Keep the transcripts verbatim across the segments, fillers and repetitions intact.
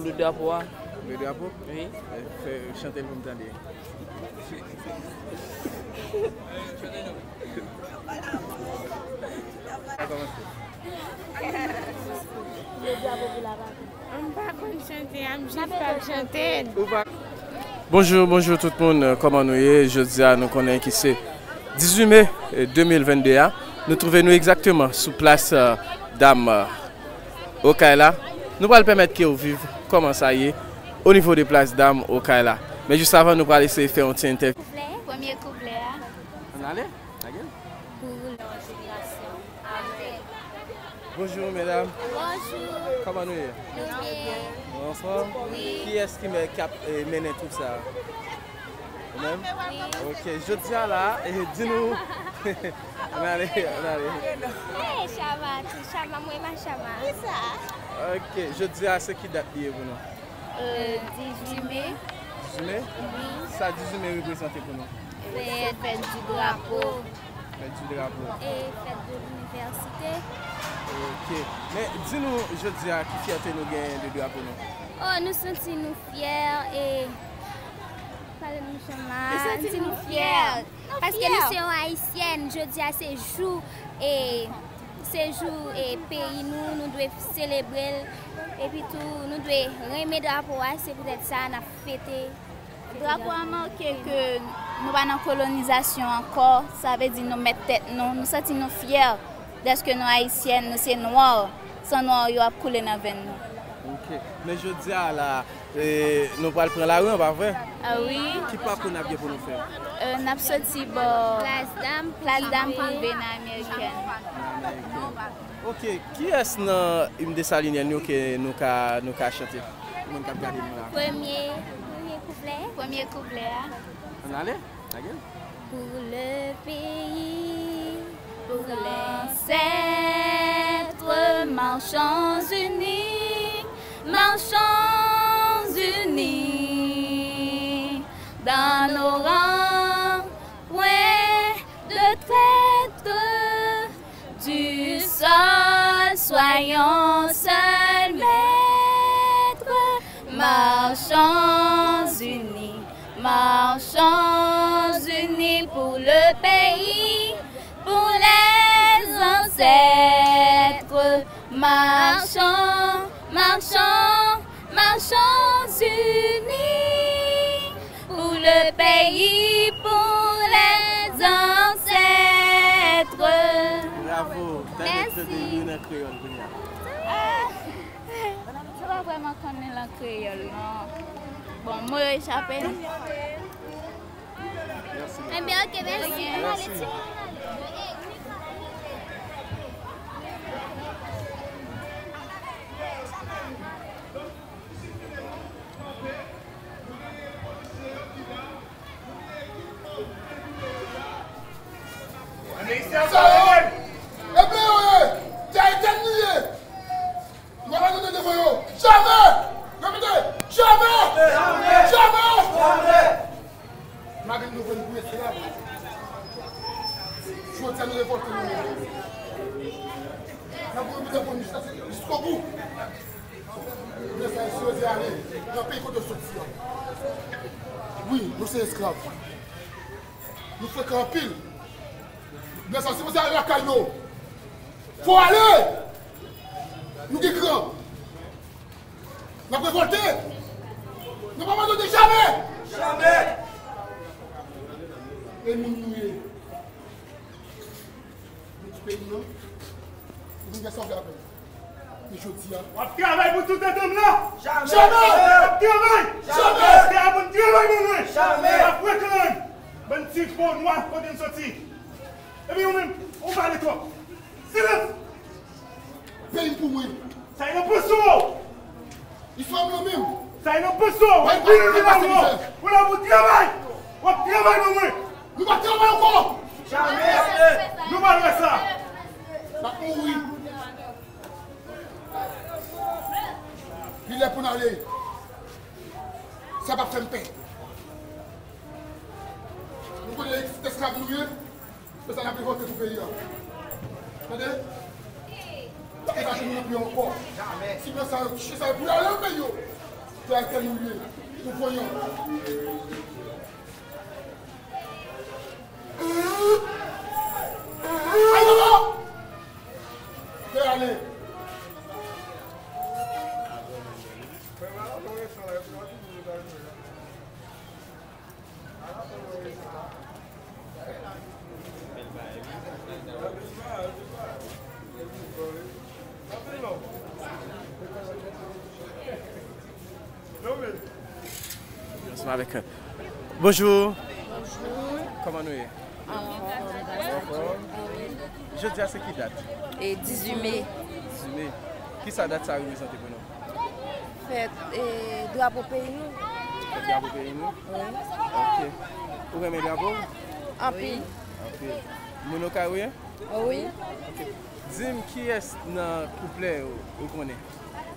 Le drapo a. Le drapo? Wi. Fè, chante l pou m tande. Kòmanse. Le drapo pou la patri. M pa konn chante, m jis pral chante. Ou pa Bonjou, bonjou tout moun, kòman nou ye? Jodi a, nou konnen ki se dizuit me, eh, de mil vennde a. Nou twouve nou egzakteman sou plas, eh, dam, eh, Okay la. Nou pral pèmèt ke w viv kòman sa ye o nivo de plas dam Okay la. Men jis avan, nou pral eseye fè yon ti entèvyou. Kouvlè, premye kouvlè a. Ann ale, lage l. Pou yon jenerasyon. Amèn. Bonjou, medam. Bonjou. Kòman nou ye? Nou byen. Nou anfòm? Wi. Kiyès ki mè-, k ap, eh, mennen twoup sa a? Ou menm? Wi. Ok, jodi a la, eh, di nou. Ann ale, ann ale. Hey, Chama, ti Chama, mwen pa Chama. Kisa? Ok, jodi a se ki dat li ye pou nou? Euh, dizuit me. Dizuit me? Wi. Sa dizuit me reprezante pou nou? Se fèt di drapo. Fèt di drapo. E fèt de linivèsite. Ok. Men, di nou, jodi a, ki fyète nou genyen de drapo nou? Oh, nou santi nou fyè e Pale nou Chama. Nou santi nou fyè. Paske nou se yon Ayisyèn, jodi a se jou, e, se jou, e, peyi nou, nou dwe selebre l. Epi tou, nou dwe renmen drapo a, se poutèt sa n ap fete. Drapo a make ke nou pa nan kolonizasyon ankò, sa vle di nou mèt tèt nou, nou santi nou fyè dèske nou Ayisyèn, nou se nwa. San nwa yo ap koule nan venn nou. Ok. Men jodi a la, E, nou pral pran lari an, pa vre? Ah wi. Ki pakou n ap gen pou nou fè? Euh, n ap soti bò Plas Dam, Plas Dam pou rive nan Amerikèn. Nan Amerikèn. Ok, kiyès nan im Desalinyen yo ke nou ka, nou ka chante? Pou moun k ap gade nou la. Premye, premye kouvlè. Premye kouvlè a. Ann ale, lage l. Pour le pays, pour l'ancêtre, marchons unis, marchons unis, dans nos rangs, point de traître, du sol, soyons seuls maîtres, marchons unis, marchons unis pour le pays, pour les ancêtres. Marchons, marchons, marchons unis pour le pays, pour les ancêtres. Bravo! Mèsi. Tande, tande, li nan kreyòl kounye a. Ah! Sa pa vrèman konn li lan kreyòl, non. Bon, mo yo echape m. Enben, ok, mèsi. Mèsi. Sa yo, e blan yo ye, se Ayisyen nou ye. Nou pa ka kanpe devan yo. Jamè! Repete! Jamè! Jamè! Jamè! Malgre nou vin pou esklav, jodi a nou revòlte nou menm. N ap reprezante pou nou jiskabout. Men sa, si yo te ale nan peyi kote yo soti a. Wi, nou se esklav. Nou frekan anpil. Men sa, si nou te ale lakay nou, fò ale! Nou gen kran. N ap revòlte! Nou p ap abandone jamè! Jamè! E moun nou ye. Nou ti peyi nou, nou vin fè sa w fè avè nou. Men jodi a. W ap travay pou tout etanm la! Jamè! W ap travay! Jamè! Travay pou n travay pou mwen! Jamè! W ap frekan! Bann ti po nwa kote n soti! Epi ou menm, ou pale twòp. Silans! Peyi m pou mwen. Sa e nan poch ou! Istwa m nan men m. Sa e nan poch ou! W ap vin nan men m. Ou la pou travay! W ap travay pou mwen! Nou pa travay ankò! Jamè! Nou pa lwen sa! N ap mouri! Li lè pou n ale. Sa p ap fè m pè. Nou konnen esklav nou ye. Se sa n ap revòlte pou peyi a. Tande? Pa kite sa nou nan peyi ankò. Si blan sa yo, chen sa yo pou yo ale nan peyi yo. Atè nou ye, nou konyon. Ayo! Fè ale. Ansanm avèk, euh, bonjou. Bonjou. Kòman nou ye? Anfòm. Anfòm? Jodi a se ki dat? E dizuit me. Dizuit me. Kisa dat sa reprezante pou nou? Fèt, e, drapo peyi nou. Fèt drapo peyi nou? Wi. Ok. Ou renmen drapo? Anpil. Anpil. Moun Okay ou ye? Wi. Ok. Di m, kiyès nan kouplè yo ou konnen?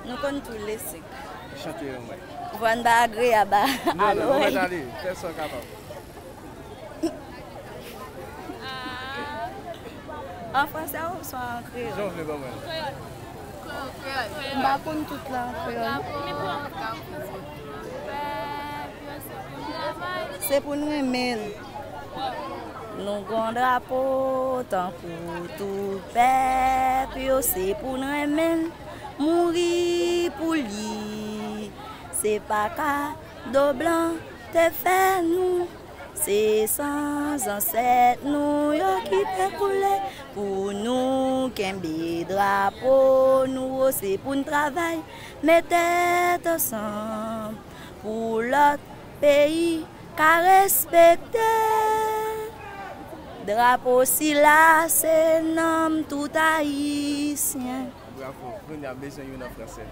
Nou konn tou le senk. Chante yo mwen. Vanda agreaba. Non, non, non, mèt ale. Fè sa w kapab. An fransè ou swa an kreyòl? Jan w vle ban mwen. M pa konn tout la an kreyòl. Se pou n renmen l. Nou gon drapo tankou tout pèp yo, se pou n renmen l, mouri pou li. Se pa kado blan te fè nou, se san zansèt nou yo ki te koule pou nou. Kenbe drapo nou wo, se pou n travay, met tèt ansanm pou lòt peyi ka respekte. Drapo sila se nanm tout Ayisyen. Bravo. Kounye a m bezwen youn an fransè.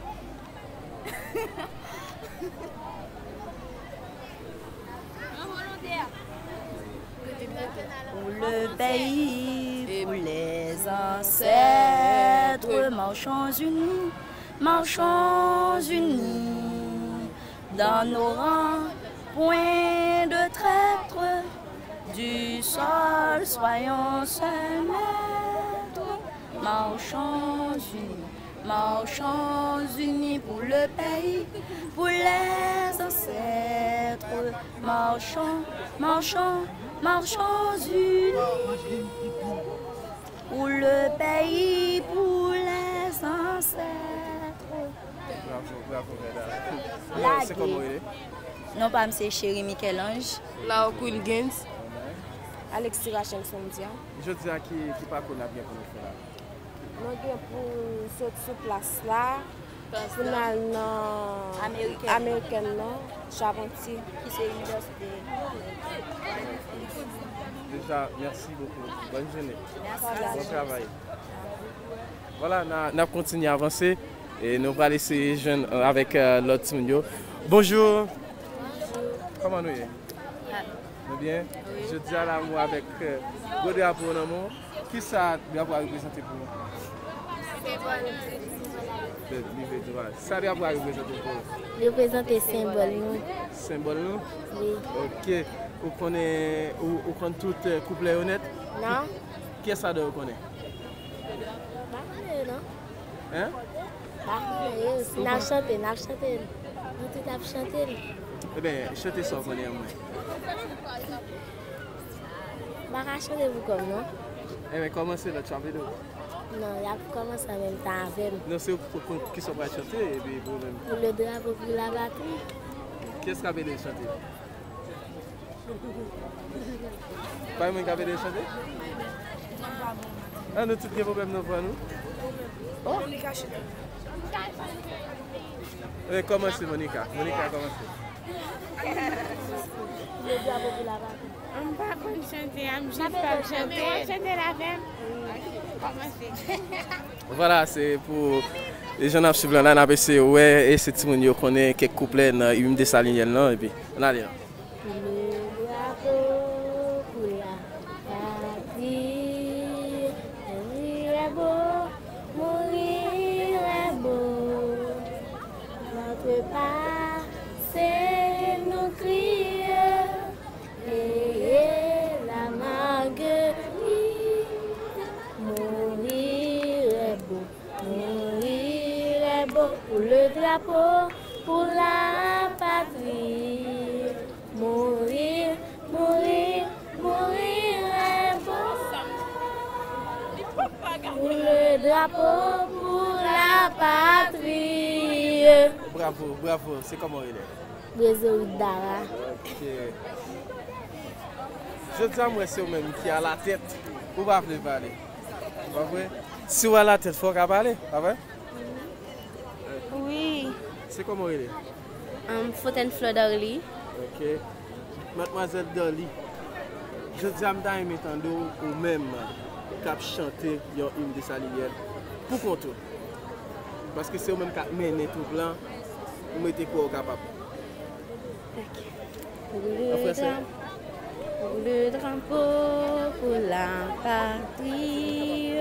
Pour le pays, pour les ancêtres, marchons unis, marchons unis, dans nos rangs, point de traîtres, du sol, soyons ses maîtres. Marchons unis, marchons unis pour le pays, pour les ancêtres. Marchons, marchons, marchons unis pour le pays, pour les ancêtres. Bravo, bravo, Vanda. Non, se kòman w rele? Non pa m se Cherie Michel-Ange. Laoc Wilgens. Alexis Rachel Sondia. Jodi a, ki, ki pakou n ap gen pou nou fè la? Nou gen pou sot sou plas la, pou n al nan Amerikèn nan, Chavanti. Ki se inivèsite. Deja, merci beaucoup. Bonne journée. Bon travay. Vwala, n a, n ap kontinye avanse e nou pral eseye jwenn, euh, avèk, euh, lòt timoun yo. Bonjou. Kòman nou ye? Nou byen? Wi. Jodi a la, mwen avèk, euh, gwo drapo nan men w. Kisa drapo a reprezante pou ou? Senbòl. Li vle di sa drapo a reprezante pou ou? Li reprezante senbòl nou. Senbòl nou? Wi. Ok. Ou konnen, ou, ou konn tout, euh, kouplè yo nèt? Non. Kiyès ladan yo konnen? Pa konnen yo, non. Hein? Pa konnen yo. Si n ap chante, n ap chante l. Nou tout ap chante l. Eben, chante sa w konnen an mwen. M pa ka chante pou kò m, non. Eben, kòmanse lòt chapit ou. Non, y ap kòmanse an menm tan avè m. Non, se ou ki konn kisa w pral chante, epi pou ou menm. Pour le drapeau, pour la patrie. Kiyès k ap ede l chante? Pa gen moun k ap ede l chante? Ah, nou tout gen pwoblèm nan vwa nou. Oh. Monica chante. Eh, kòmanse, Monica. Monica, kòmanse. M pa konn chante, m jis ap chante. Chante l avè m. Kòmanse. Vwala, se pou jan n ap swiv lan la, n ap eseye wè e si timoun yo konnen kèk kouplè nan im Desalinyen lan, epi ann ale la. Pour le drapeau, pour la patrie, mourir est beau, mourir est beau. Notre passé nous crie, ayez la Marguerite. Mourir est beau, mourir est beau pour le drapeau, pour la Drapo pou la patri. Bravo, bravo. Se kòman w rele? Gregory Dara. Ok. Jodi a, m wè se ou menm ki alatèt. Ou pa vle pale. Pa vre? Si w alatèt, fò w ka pale, pa vre? Wi. Se kòman w rele? Um, Fontaine Fleur Darly. Ok. Madmwazèl Darly, jodi a m ta renmen tande w, ou menm k ap chante yon im Dessalines pou kont ou. Paske se ou menm k ap mennen twoup lan, m rete kwè w kapab. Ok. An fransè. Pour le drapeau, pour la patrie,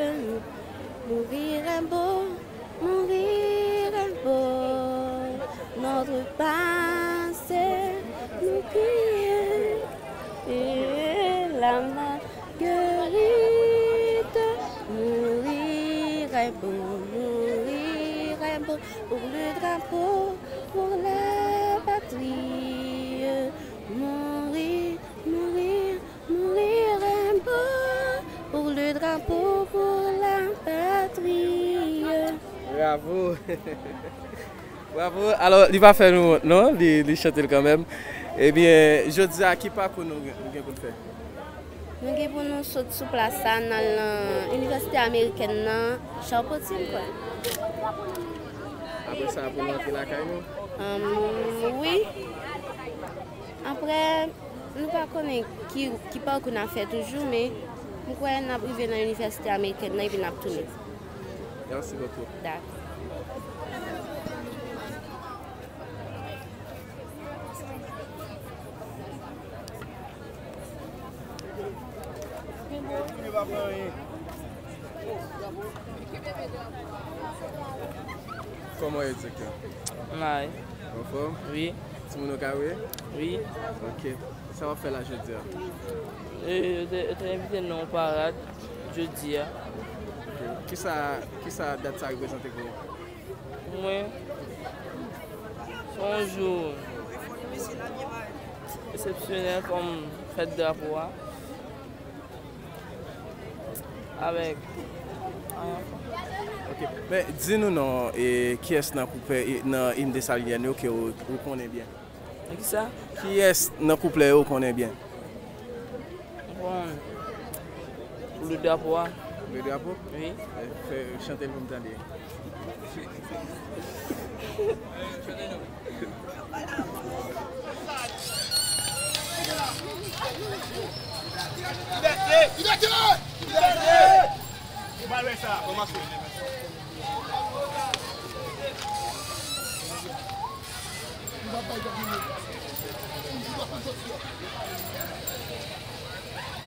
mourir est beau, mourir est beau, notre passé nous guide, et la Marguerite, mourir est beau, mourir est beau, pour le drapeau, pour la patrie, mourir, mourir, mourir est beau, pour le drapeau, pour la patrie. Bravo! Bravo! Alò, li pa fè nou wont, non? Li, li chante l kanmenm. Ebyen, jodi a, ki pakou nou gen, nou gen pou n fè? Nou gen pou nou sot sou plas sa, n al nan Inivèsite Amerikèn nan Chapotye, m kwè. Apre sa, pou nou antre lakay nou? Ahn, wi. Apre, nou pa konnen ki, ki pakou n ap fè toujou, men m kwè n ap rive nan Inivèsite Amerikèn nan epi n ap tounen. Merci beaucoup. Dakò. Kòman w ye, direktè? May. Anfòm? Wi. Timoun yo ka wè? Wi. Ok. Sa w ap fè la jodi a? E, yo te, yo te envite n nan yon parad jodi a. Ok. Kisa, kisa dat sa reprezante pou ou? Pou mwen, se yon jou eksepsyonèl kòm fèt drapo a. Avèk, ok. Men, di nou non, e, kiyès nan kouplè, e, nan im Desaliyèn yo ke ou, ou konnen byen? Nan kisa? Kiyès nan kouplè yo ou konnen byen? Bon, le drapo a. Le drapo? Wi. E, fè, chante l pou m tande. Libète! Libète! Libète! Ou pa lwen sa, kòmanse.